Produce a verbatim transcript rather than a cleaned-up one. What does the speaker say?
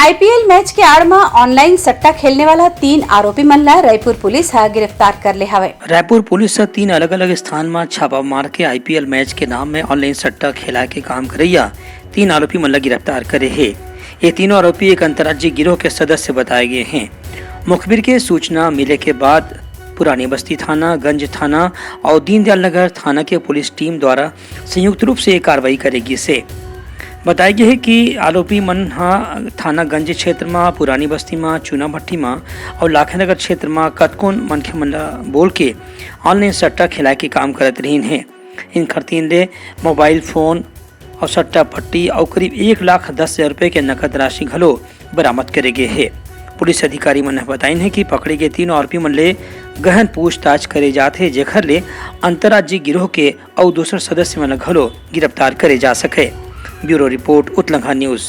IPL match के आड़ म ऑनलाइन सट्टा खेलने वाला तीन आरोपी मन ला रायपुर पुलिस ह गिरफ्तार कर ले हवय। रायपुर पुलिस ह तीन अलग-अलग स्थान म छापा मार के आईपीएल मैच के नाम म ऑनलाइन सट्टा खेलाए के काम करइया तीन आरोपी मन ला गिरफ्तार करे हे। ये तीनों आरोपी एक अंतर्राज्यीय गिरोह के सदस्य बताए गए हैं। मुखबिर के सूचना मिले के बाद पुरानी बस्ती थाना, गंज थाना और दीनदयाल नगर थाना के पुलिस टीम द्वारा संयुक्त रूप से ये कार्रवाई करे गिस हे। बताया गया है कि आरोपी मन ह थानागंज क्षेत्र म, पुरानी बस्ती म, चूना भट्टी म और लाखेनगर क्षेत्र म कतकोन मनखे मन ल बोल के ऑनलाइन सट्टा खिलाए के काम करत रहिन हे। इनखर तीन ले मोबाइल फोन और सट्टा पट्टी और करीब एक लाख दस हजार रुपए के नकद राशि घलो बरामद करे गे हे। पुलिस अधिकारी मन ह बताइन हे कि पकड़े गे तीनों आरोपी मन ले गहन पूछताछ करे जात हे, जेखर ले अंतर्राज्यीय गिरोह के अउ दूसर सदस्य मन ल घलो गिरफ्तार करे जा सके। Bureau report, Utlangha news.